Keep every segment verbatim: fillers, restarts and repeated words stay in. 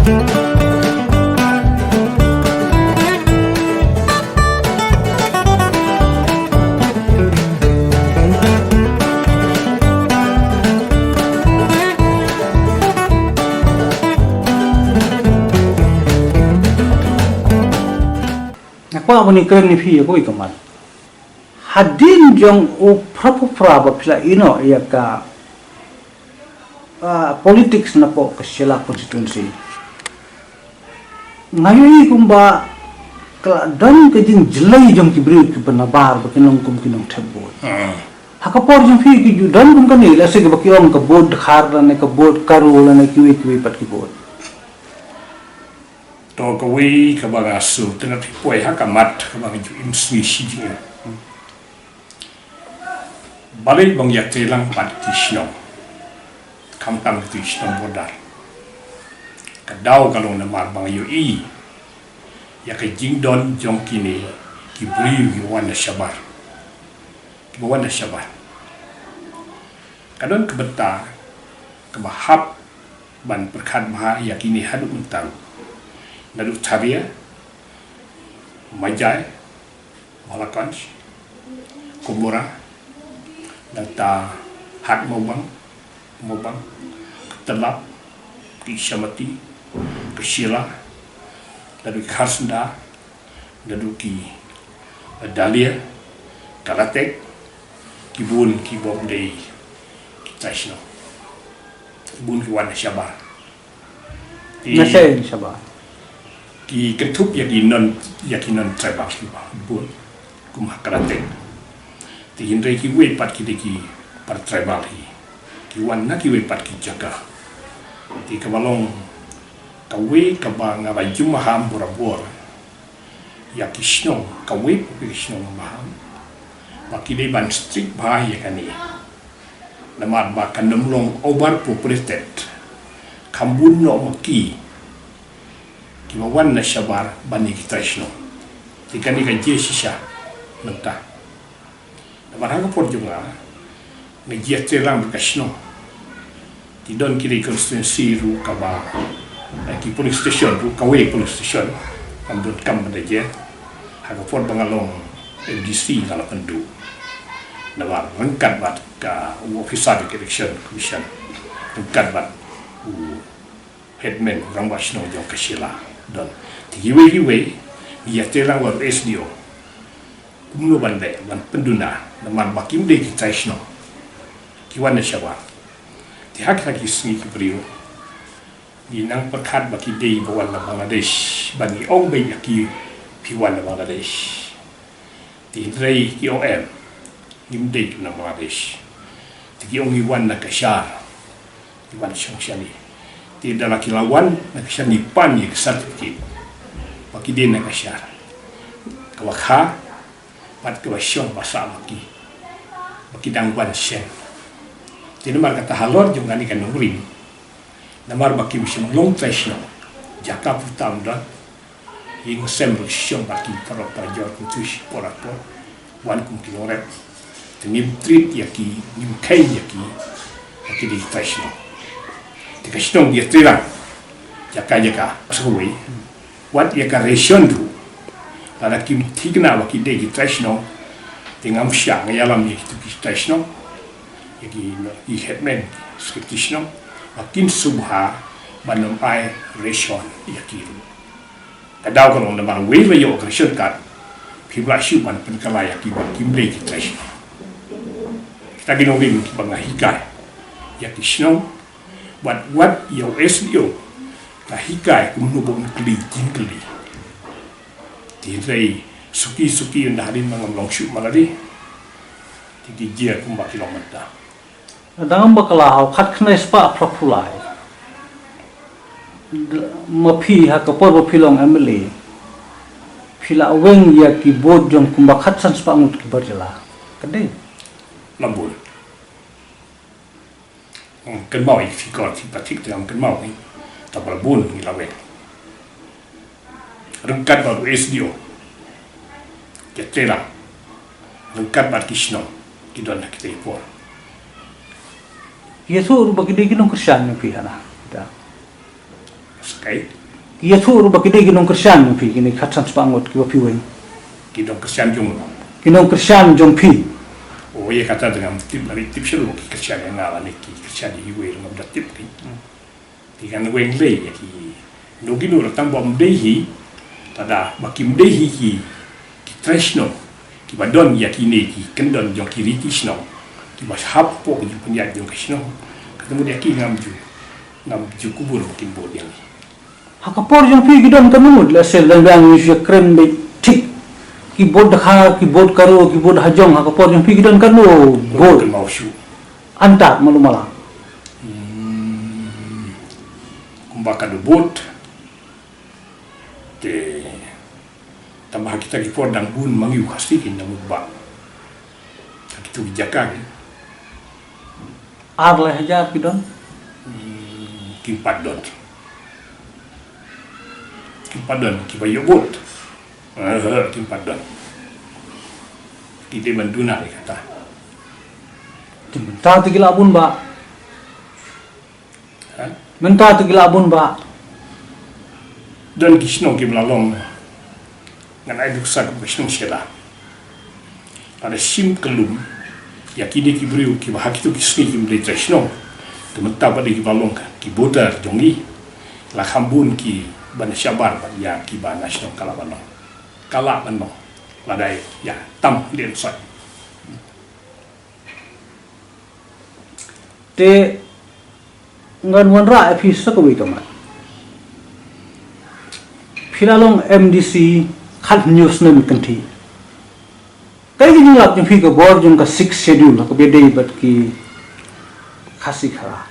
Nga kwah ban kren ïa phi ïa kawei ka mat. Hadien jong u phra phra ba phi la ïeh noh ïa ka, ah, politics napoh ka Shella constituency. Nga ïohi kumba ka la don ka jingjlei jong ki briew kiba nabar ba ki nongkum ki nongthep vote. Hmm. Ha ka por jong phi ki ju don kum kane, lehse kaba ki ong ka vote dkhar lane ka vote karo lane kiwei kiwei pat ki vote. To kawei kaba nga sngewtynnat hi poi ha ka mat kaba nga ju im sngi shi jingim. Balei ba ngi ïatrei lang bad ki shnong, khamtam ki shnong border? Ka daw ka long namar ba nga ïohi ïa ka jingdon jong kine ki briew kiba wan na shabar, kiba wan na shabar. Ka don ka bynta kaba hap ban pyrkhat bha ïa kine haduh mynta. Naduh Tharia, Majai, Mahlakonsh, Kumbura, nangta Hat Mawbang, Mawbang, Tyllap, ki Shamati, ki Shella, naduh ki Kharsnda, naduh ki Dalia, Kalatek, ki bun ki bym dei ki trai shnong. Ki bun ki wan na shabar. Ki, na shabar, ki kynthup ïa ki non, ïa ki non tribal ki ba bun kum ha Kalatek. Te hynrei kiwei pat ki dei ki para tribal hi. Ki wan na kiwei pat ki jaka. Te kaba long kawei kaba nga la ju maham borabor ïa ki shnong, kawei pat ki shnong maham, ba ki dei ban strict bha ïa kane. Namar ba kan ym long overpopulated, kham bun noh ma ki kiba wan na shabar ban ïa ki trai shnong. Te kane ka jia shisha mynta. Namar ha ka por jong nga, nga ïatrei lang bad ka shnong. Ki don ki dei constituency ruh kaba, eh, ki polling station ruh kawei polling station. Kam don kam bad jia. Ha ka por ba nga long M D C nga la pynduh. Namar ryngkat bad ka u officer ka Election Commission, ryngkat bad u headman, u rangbah shnong jong ka Shella. Don. Te kiwei kiwei, ngi ïatrei lang bad S D O. Kumno ban leh, ban pynduna, namar ba kim dei ki trai shnong. Ki wan na shabar. Te ha kita ki sngi ki briew, ngi nang pyrkhat ba ki dei ba wan na Bangladesh, ba ngi ong beit ïa ki phi wan na Bangladesh. Te hynrei ki ong em, ngim dei na Bangladesh. Te ki ong ngi wan na ka shar, ngi wan shong shane. Te da la ki la wan na ka shar ngi pan ïa ka certificate ba ki dei na ka shar. Kaba kha bad kaba shong ba sah ba ki, ba ki dang wan shen. Te namar kata halor jong kane ka nongrim, namar ba kim shym long trai shnong, jaka puta ym don, ïing sem ruh shong bad ki paralok parajor, kum tu shi por ar por, wan kum ki nongrep. Te ngim treat ïa ki, ngim kheiñ ïa ki ba ki dei ki trai shnong. Te ka shnong ïatrei lang jaka jaka. Sa kawei, wat ïa ka ration ruh, lada kim thikna ba ki dei ki trai shnong, te ngam shah, nga ïalam ïa kitu ki trai shnong, ïa ki, ki headman secretary shnong, ba kin sngewbha ban ym ai ration ïa ki ruh. Ka daw ka long namar wei la ïoh ka ration card, phim lah shuh ban pynkylla ïa ki ba kim dei ki trai shnong. Kita ki nongrim kiba nga hikai ïa ki shnong, bad wat ïa u S D O nga hikai kumno ba un kylli jingkylli. Te hynrei suki suki ynda hadien ba ngam long shuh ma lade, te ki jia kumba ki long mynta. Dang bakla ha u khatkhyndai spah phra phew lai. Ma phi ha ka por ba phi long M L A, phi la weng ïa ki vote jong kumba khatsan spah ngut ki bar jylla, ka dei? Lam bun. Ngam kynmaw ïa ki figure, ki pathik te ngam kynmaw ïa. Tang ba la bun ngi la weng. Ryngkat bad u S D O, ki trai lang, ryngkat bad ki shnong, ki don ha kita ki por. Ïathuh ruh ba ki dei ki nongkyrshan ne phi hana. Da. Ki ïathuh ruh ba ki dei ki nongkyrshan jong phi, kine khatsan spah ngut kiba phi weng. Ki nongkyrshan jong, ki nongkyrshan jong phi. O, ïa kata te ngam tip, la tip shuh ki kyrshan ïa nga lane ki kyrshan ïa iwei ruh ngam da tip ki. Te ngan weng lei ïa ki, no ki no, tang ba ym dei hi, lada ba kim dei hi ki, ki trai shnong kiba don ïa kine ki kyndon jong ki riti shnong kiba hap hapoh ka jingpynïaid jong ka shnong. Kata mut ïa ki ngam ju, ngam ju kubur ba kin bud ïa ngi. Ha ka por jong phi ki don katno ngut, lehse lada ngi shu kren beit thik, ki bud da kha, ki bud ka ro, ki bud ha jong, ha ka por jong phi ki don katno ngut? Kynmaw shuh. Antak malu mala. Hmm, kumba ka dubut. Te tang ba ha kita ki por dang bun ma ngi u Khasi ki nang mut ba ha kitu ki jaka ki. Ar lai hajar ki don? Hmm, kim pat don. Kim pat don kiba ïoh bud. Eh, kim pat don. Ki dei ban duna ïa kata. Te mynta te ki la bun ba. Ha? Mynta te ki la bun ba. Don ki shnong kiba la long. Ngan ai nuksa kum ka shnong Shella. Lada shim kyllum ïa kine ki briew kiba ha kitu ki sngi kim dei trai shnong, te mynta pat dei kiba long ki voter jong ngi. La kham bun kiban shabar bad ïa kiba na shnong, ka lah ban long. Ka lah ban long. Lada ïa tam dien sot. Te ngan wanrah ïa phi sa kawei ka mat. Phi la long M D C khathynñiew snem kynthih. Kaei ka jinglap jong phi ka bor jong ka Sixth Schedule ha kaba ïadei bad ki Khasi Khara?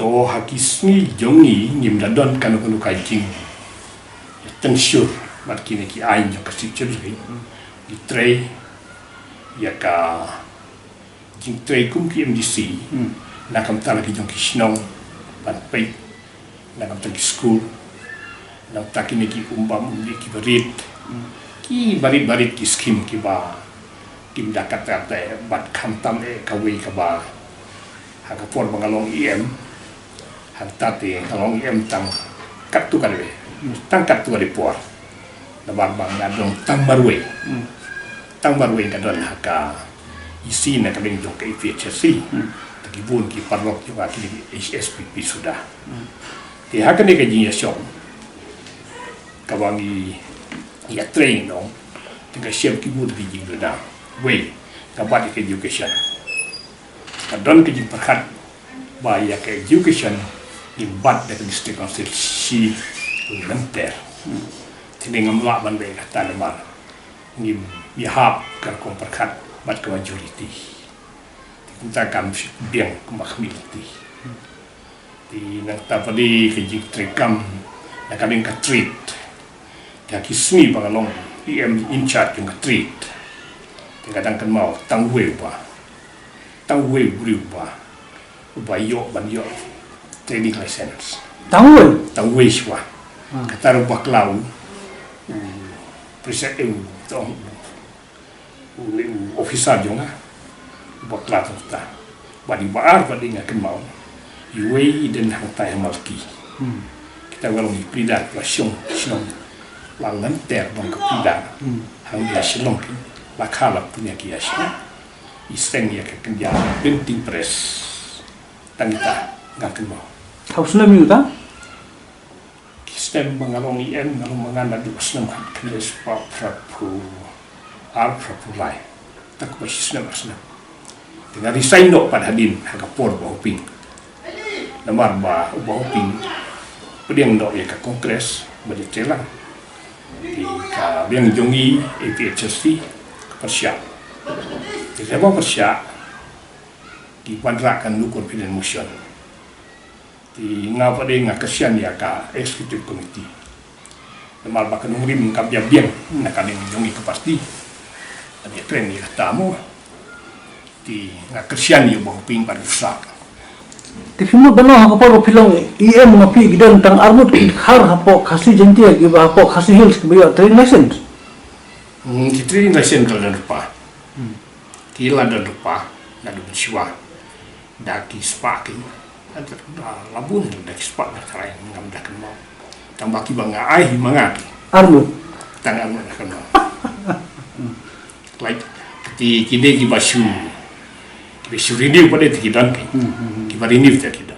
To ha ki sngi jong ngi ngim da don kano kano ka jingtynshur bad kine ki aiñ jong ka Sixth Schedule. Ngi trei ïa ka jingtrei kum ki M D C. Hmm. Na ka bynta la ki jong ki shnong ban peit, na ka bynta ki skul, na ka bynta kine ki um bam um dih kiba rit, hmm, kiba rit ba rit ki skim kiba kim da kat kat eh, bad khamtam eh kawei kaba ha ka por ba nga long E M. Hangta te nga long E M tang katto katne, tang katto katne por. Namar ba nga don tang marwei. Hmm. Tang marwei nga don ha ka E C na ka liang jong ka A P H L C. Hmm. Te ki bun ki paralok jong nga ki H S P P suda. Hmm. Te ha kane ka jingïashong kaba ngi ïatrei nong, te nga shem ki bun ki jingduna. Wei, nga bat ïa ka education. Ka don ka jingpyrkhat ba ïa ka education ngin bat da ka District Council shi lynter. Te ngam lah ban leh kata namar ngim ïahap ka rukom pyrkhat bad ka majority. Te kumta kam biang kumba khmih lynti. Te nangta pat de ka jingtreikam na ka liang ka trade. Te ha ki sngi ba nga long E M in charge jong ka trade, te nga dang kynmaw tang uwei uba, tang uwei u briew uba, uba ïoh ban ïoh trading license. Tang uwei? Tang uwei shuwa. Hmm. Kata ruh bakla u, u president, u tong, u, u officer jong nga, u bakla tang kata. Bad uba ar pat de nga kynmaw, uwei i don hangtai ha Malki. Hmm. Kita nga long i pleader ba shong shnong. La lynter bad ka pleader. Hmm. Hangne ha Shillong ki la kha la pynïaid ïa shnong. I seng ïa ka kynja printing press. Tang kita nga kynmaw. Hau snem ïa uta? Ki snem ba nga long E M, nga long ma nga naduh ka snem khatkhlieh spah phraphew ar, phraphew lai. Tang kumba shi snem ar snem. Te nga resign noh pat hadien ha ka por Bah Hoping. Namar ba u Bah Hoping pdiang noh ïa ka Congress bad ïa trei lang. Te ka liang jong ngi A P H L C ka pyrshah. Te kaba pyrshah ki wanrah ka no confidence motion. Te nga pat de nga kyrshan ïa ka executive committee. Namar ba ka nongrim kam ïa biang na ka liang jong ngi ka party. Ka ïa kren ïa kata mo. Te nga kyrshan ïa u Bah Hoping bad u Sah. Te phi mut ban ong ha ka por ba phi long E M ma phi ki don tang arngut ki dkhar hapoh Khasi Jaiñtia kiba hapoh Khasi Hills kiba ïoh trading license? Hmm, ki trading license ka la don lypa. Hmm. Ki la don lypa naduh mynshuwa. Da ki spah ki. Labun da ki spah da trai ngam da kynmaw. Tang ba kiba nga ai hi ma nga ki. Arngut. Tang arngut da kynmaw. Like ti kine kiba shu, kiba shu renew pat te ki don ki. Kiba renew te ki